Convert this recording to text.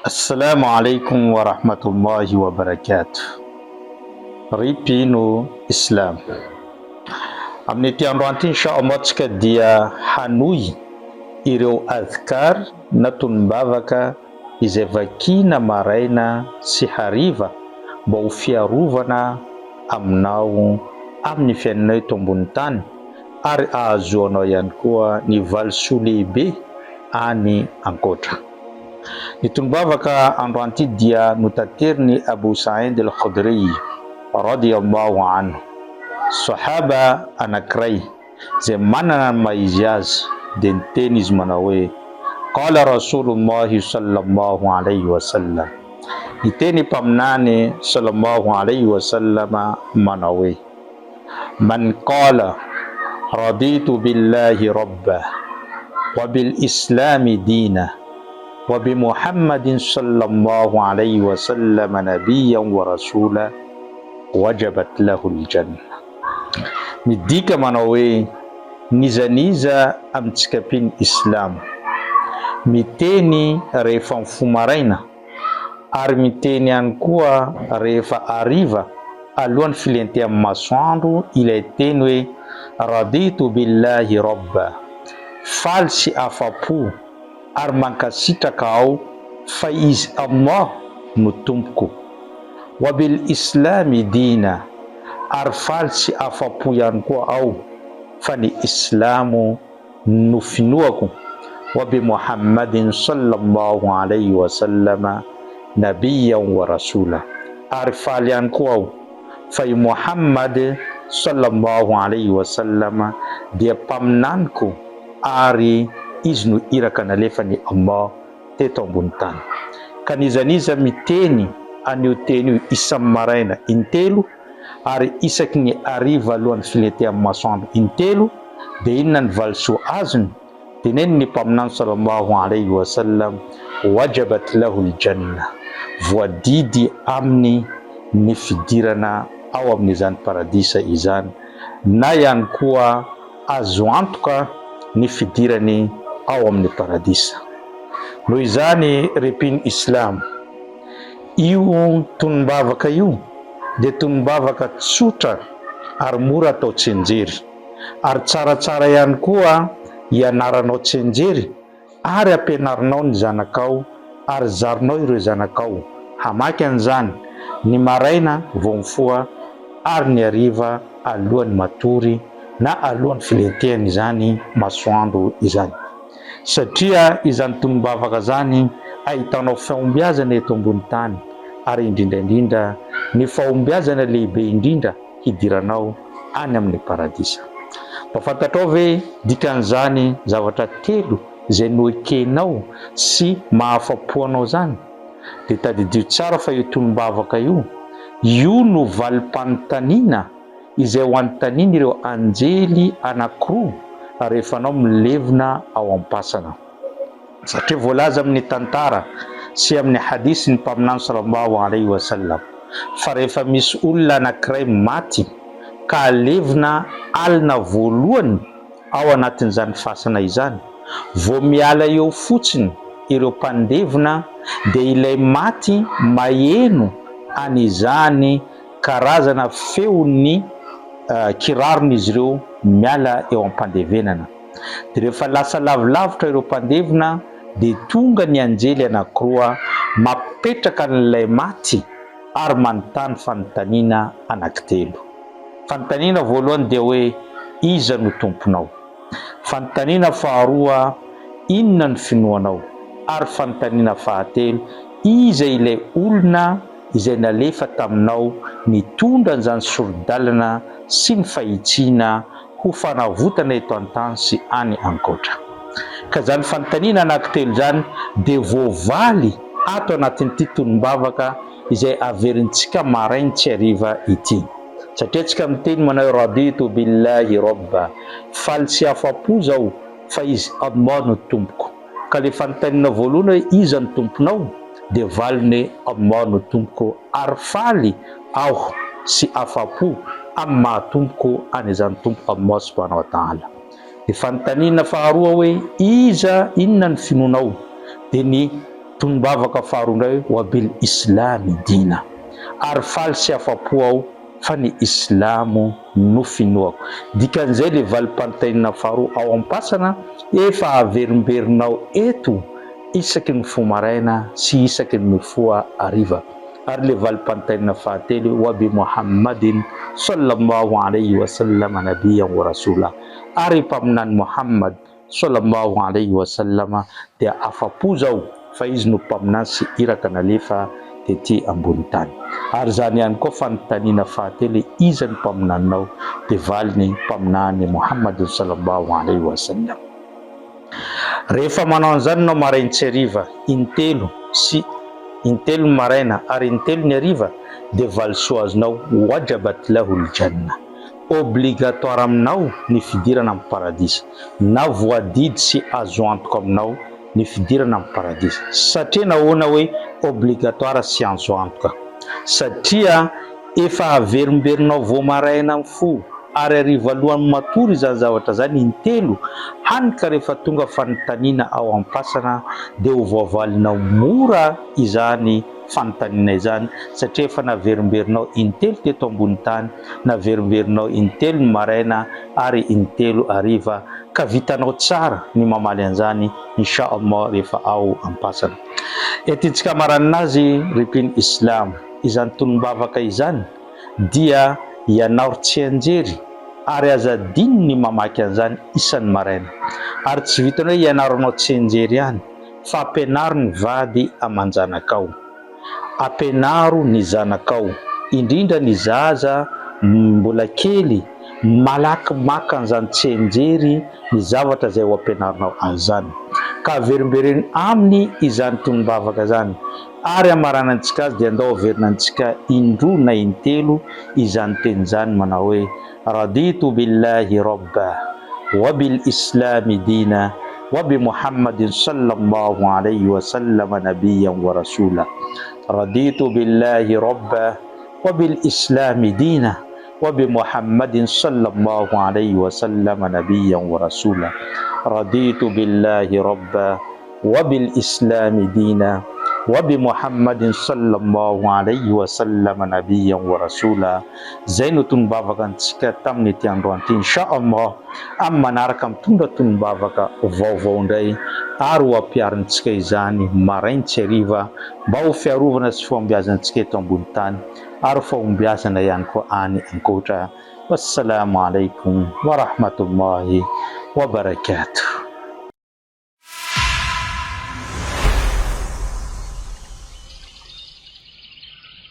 Assalamu alaikum wa rahmatullahi wa barakatuh. Ry mpino Islam. Amin'ity androany ity insha Allah tsika dia hanohy ireo adhkar na tonom-bavaka izay vakiana maraina sy hariva mba ho fiarovana aminao amin'ny fiainanao eto ambony tany ary ahazoanao ihany koa ny valisoa lehibe any ankoatra. Ny tonom-bavaka androany ity dia notaterin'i Abou Sa'id al-Khudri radiyallahu anhu, Sahaba anankiray izay manana ny maha izy azy, dia niteny izy manao hoe, Qala Rasulullahi sallallahu alayhi wa sallam, Niteny Mpaminany sallallahu alayhi wa sallam manao hoe, Man qala raditu billahi rabba wa bil islami dina wa bi Muhammadin sallallahu alayhi wa sallam nabiyyan wa rasula wajabat lahu al-janna. Midika manao hoe, N'iza n'iza amintsika mpino Islamo miteny rehefa mifoha maraina, ary miteny ihany koa rehefa hariva alohan'ny filentehan'ny masoandro ilay teny hoe Raditu billahi Rabba, faly sy afa-po ary mankasitraka aho fa Izy Allah no Tompoko, wa bil islami dina, ary faly sy afa-po ihany koa aho fa ny Islamo no finoako, wa bi Muhammadin sallallahu alayhi wa sallama nabiyyan wa rasula, ary faly ihany koa aho fa i Muhammad sallallahu alayhi wa sallama dia mpaminaniko ary izy no iraka nalefan'i Allah teto ambony tany. Ka n'iza n'iza miteny an'io teny io isam-maraina intelo ary isaky ny hariva alohan'ny filentehan'ny masoandro intelo dia inona ny valisoa azony? Teneniny ny Mpaminany sallallahu alaihi wa sallam, Wajabat lahu al-jannah, voadidy aminy ny fidirana ao amin'izany paradisa izany, na ihany koa azo antoka ny fidirany ao amin'ny paradisa. Noho izany ry mpino Islamo, Io tonom-bavaka io dia tonom-bavaka tsotra ary mora atao tsianjery. Ary tsaratsara ihany koa hianaranao tsianjery ary ampianarinao ny zanakao ary zarinao ireo zanakao hamaky an'izany ny maraina vao mifoha ary ny hariva alohan'ny matory na alohan'ny filentehan'izany masoandro izany. Satria izany tonom-bavaka izany ahitanao fahombiazana eto ambony tany ary indrindra indrindra ny fahombiazana lehibe indrindra hidiranao any amin'ny paradisa. Mba fantatrao ve dikan'izany zavatra telo izay noekenao sy mahafa-po anao izany? Dia tadidio tsara fa io tonom-bavaka io, io no valim-panontaniana izay ho anontanian'ireo anjely anankiroa rehefa anao milevina ao am-pasana. Satria voalaza amin'ny tantara sy amin'ny hadith ny Mpaminany sallallahu alaihi wa sallam fa rehefa misy olona anankiray maty ka alevina alina voalohany ao anatin'izany fasana izany, vao miala eo fotsiny ireo mpandevina dia ilay maty maheno an'izany karazana feon'ny kiraron'izy ireo miala eo am-pandevenana. Dia rehefa lasa lavilavitra ireo mpandevina dia tonga ny anjely anankiroa mampipetraka an'ilay maty ary manontany fanontaniana anankitelo. Fanontaniana voalohany dia hoe, Iza no Tomponao? Fanontaniana faharoa, Inona ny finoanao? Ary fanontaniana fahatelo, Iza ilay olona izay nalefa taminao nitondra an'izany sori-dalana sy ny fahitsiana ho fanavotana eto an-tany sy any ankoatra. Ka izany fanontaniana anankitelo izany dia voavaly ato anatin'ity tonom-bavaka izay averintsika marain-tsy hariva ity. Satria tsika miteny manao hoe Raditu billahi Rabba, faly sy afa-po zaho fa Izy Allah no Tompoko. Ka le fanontaniana voalohany hoe iza no tomponao dia valiny hoe Allah no tompoko ary faly aho sy afapo amin'ny maha tompoko an'izany Tompo Allah subhanahu wa ta'ala. Dia fanontaniana faharoa hoe iza inona ny finoanao dia ny. Tonom-bavaka faharoa indray hoe, Wa bil islami dina. Ary faly sy afa-po aho fa ny islamo no finoako. Dikan'izay le valim-panontaniana faharoa ao am-pasana efa averimberinao eto isaky ny mifoha maraina sy isaky ny mifoha hariva. Ary le valim-panontaniana fahatelo hoe, Wa bi Muhammadin sallallahu alayhi wa sallama nabiyyan wa rasula. Ary Mpaminany Muhammad Sallallahu alaihi wa sallam dia afa-po zao fa izy no mpaminany sy iraka nalefa tety ambony tany. Ary izany ihany koa fanontaniana fahatelo hoe iza no mpaminaninao dia valiny mpaminany Muhammad Sallallahu alaihi wa sallam. Rehefa manao an'izany ianao marain-tsy hariva intelo sy intelo ny maraina ary intelo ny hariva dia valisoa azonao wajabat lahul jannah. Obligatoire aminao ny fidirana amin'ny paradisa, na voadidy sy azo antoka aminao ny fidirana amin'ny paradisa. Satria nahoana hoe obligatoire sy azo antoka? Satria efa averimberinao vao maraina mifoha ary hariva alohan'ny matory izany zavatra izany intelo, hany ka rehefa tonga fanontaniana ao am-pasana dia ho voavalinao mora izany fanontaniana izany satria efa naverimberinao intelo teto ambony tany, naverimberinao intelo ny maraina ary intelo hariva ka vitanao tsara ny mamaly an'izany Insha Allah rehefa ao am-pasana. Entintsika amaranina azy ry mpino Islamo, izany tonom-bavaka izany dia ianaro tsianjery ary aza adino ny mamaky an'izany isan'ny maraina. Ary tsy vitan'ny hoe ianaranao tsianjery ihany fa ampianaro ny vady aman-janakao. Ampianaro ny zanakao, indrindra ny zaza mbola kely, malaky maka an'izany tsianjery ny zavatra izay ho ampianarinao azy izany. Ka averimbereno aminy izany tonom-bavaka izany, ary hamaranantsika azy dia andao averinantsika indroa na intelo izany teny izany manao hoe, Raditu billahi rabba, wa bil islami dina, wa bi Muhammadin sallallahu alayhi wa sallama nabiyyan wa rasula. Raditu billahi rabba, wa bil islami dina, wa bi Muhammadin sallallahu alayhi wa sallama nabiyyan wa rasula. Raditu billahi rabba, wa bil islami dina wa bi Muhammadin sallallahu alaihi wa sallama nabiyyan wa rasula. Zay no tonom-bavaka antsika tamin'ity androany ity. Insha Allah amin'ny manaraka mitondra tonom-bavaka vaovao indray ary ho ampiharintsika izany marain-tsy hariva mba ho fiarovana sy fahombiazantsika eto ambony tany ary ho fahombiazana ihany koa any ankoatra. Wassalamu alaikum wa rahmatullahi wa barakatuh.